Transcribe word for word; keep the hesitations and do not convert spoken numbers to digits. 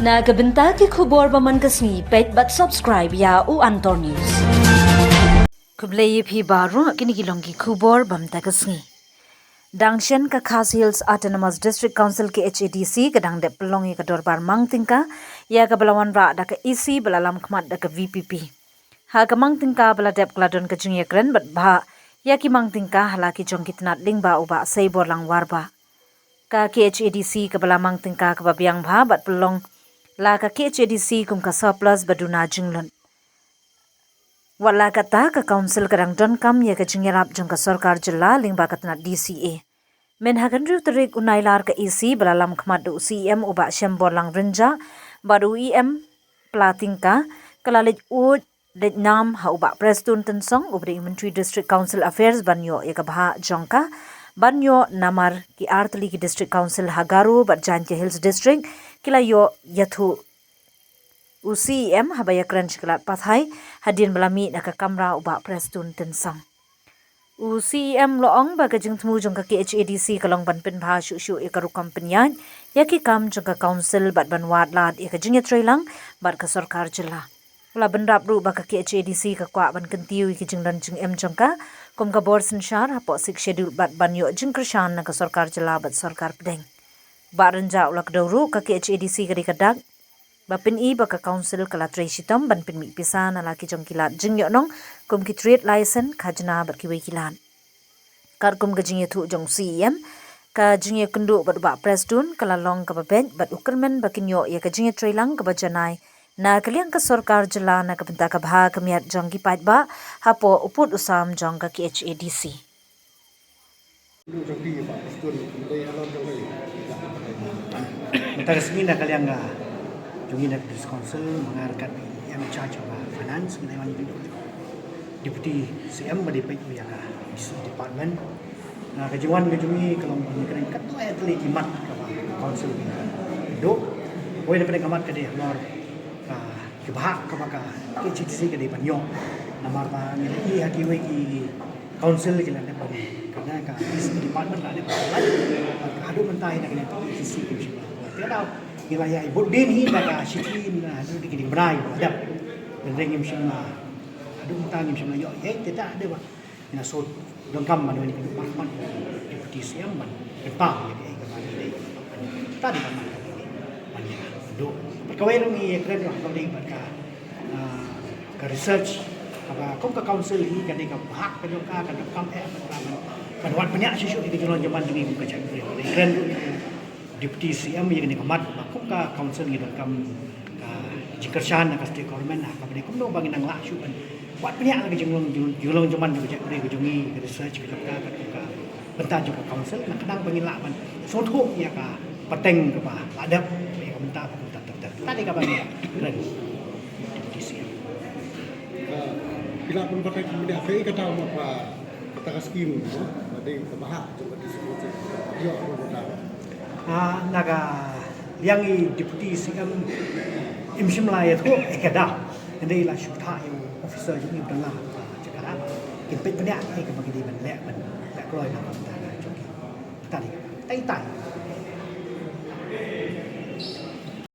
Na ka bynta ki khubor ba man ka sngi, peit bad subscribe ïa u Antor News. Khublei ïa phi baroh, kine ki long ki khubor ba man ka sngi. Dang shen ka Khasi Hills Autonomous District Council, K H A D C, ka dang dep pynlong ïa ka dorbar mang tyngka ïa kaba la wanrah da ka E C ba la lam khmat da ka V P P. Ha ka mang tyngka ba la dep ka la don ka jingïakren bad bhah ïa ki mang tyngka ha la ki jong ki tnat lyngba u Bah Seiborlang Warbah. Ka K H A D C kaba la mang tyngka kaba biang bha bad pynlong la ka K H A D C kum ka surplus ba duna jinglut. Wat la katta, ka council ka dang donkam ïa ka jingïarap jong ka sorkar jylla lyngba ka tnat D C A. Mynhynnin hynriew tarik u Nailar, ka E C ba la lam khmat da u C E M u Bah Shemborlang Rynjah bad u E M pla tyngka ka la leit uid leit nam ha u Bah Prestone Tynsong uba dei u Myntri District Council Affairs ban ïoh ïa ka bhah jong ka ban ïoh, namar ki artylli ki District Council ha Garo bad Jaiñtia Hills District ki la ïoh ïathuh. U C E M haba ïakren sha ki lad pathai hadien ba la mih na ka kamra u Bah Prestone Tynsong. U C E M u la ong ba ka jingthmu jong ka K H A D C ka long ban pynbha shuh shuh ïa ka rukom pynïaid ïa ki kam jong ka council bad ban wad lad ïa ka jingïatreilang bad ka sorkar jylla. U la bynrap ruh ba ka K H A D C ka kwah ban kyntiew ïa ki jingdon jingem jong ka kum ka bor synshar hapoh Sixth Schedule bad ban ïoh jingkyrshan na ka sorkar jylla bad sorkar pdeng. Bah Rynjah u la kdew ruh, ka K H A D C ka dei ka dak ba pyni ba ka council ka la trei shitom ban pynmih pisa na la ki jong ki lad jingïohnong kum ki trade license, khajna bad kiwei ki lad. Katkum ka jingïathuh jong u C E M, ka jingïakynduh bad u Bah Prestone ka la long kaba beit bad u kyrmen ba kin ïoh ïa ka jingïatreilang kaba janai na ka liang ka sorkar jylla na ka bynta ka bha ka miat jong ki paidbah hapoh u pud u sam jong ka K H A D C. Mynta ka sngi na ka liang ka jong ngi na ka District Council, ma nga ryngkat i M in charge of finance, ngi la wan ïa ka Deputy C M ba dei peit ïa ka D C department. Na ka jingwan ka jong ngi ka long ba ngi kren katto katne ki mat kaba ka council ka dei. Dei, wei na pdeng ka mat ka dei halor ka, ki bhah kaba ka K H A D C ka dei ban ïoh. Namar ba ngi la ïohi ha kiwei ki council ki la dep ban, ka dei ka D C department la dep ban, haduh mynta hi na ka liang ka K H A D C kim shym la. Te da ngi la ïa bud dien hi da ka shithi na haduh ki ding bnai la dep. Hynrei ngim shym la, haduh mynta ngim shym la ïoh ïa te da haduh ba ngi la shu donkam ban wan ïa ka dei ba Deputy C M ban, ban pynpaw ïa ka, ïa ka ba ngi dei. Ta dei ban, ban ïa ka dei. Bad kawei ruh ngi ïakren ruh kawei bad ka, ah, ka research, kaba kum ka council hi ka dei ka bhah ka jong ka, ka donkam eh ban, ban, ban wad bniah shuh shuh ïa ka jinglong jingman jong ngi kum ka jaitbynriew. Ngi kren ruh ïa ka Deputy C M ïa kane ka mat ba kum ka council ngi donkam ka jingkyrshan na ka state government ha kaba dei kumno ba ngin nang lah shuh ban wad bniah la ka jinglong, jing-, jinglong jingman jong ka jaitbynriew ka jong ngi, ka research ka jong ka, ka, ka bynta jong ka council, na ka bynta ba ngin lah ban sngewthuh ïa ka pateng kaba la dep, ïa ka bynta ba kumta ter ter. Kata dei kaba ngi kren. Deputy C M. Ah, phi lah ban batai mynta kaei kata ba, kata ka skim, no? Ba dei ka bhah jong ka district council. Ïoh ruh kata. Ah, na ka liang i Deputy C M im shym la ïathuh ïa kata. Hynrei la shu thah ïa u officer jong ngi ba dang la, ah, jaka kin peit bniah ïa kaba ki dei ban leh, ban leh kloi na ka bynta ka jong ki. Kata dei kata. Tai tai.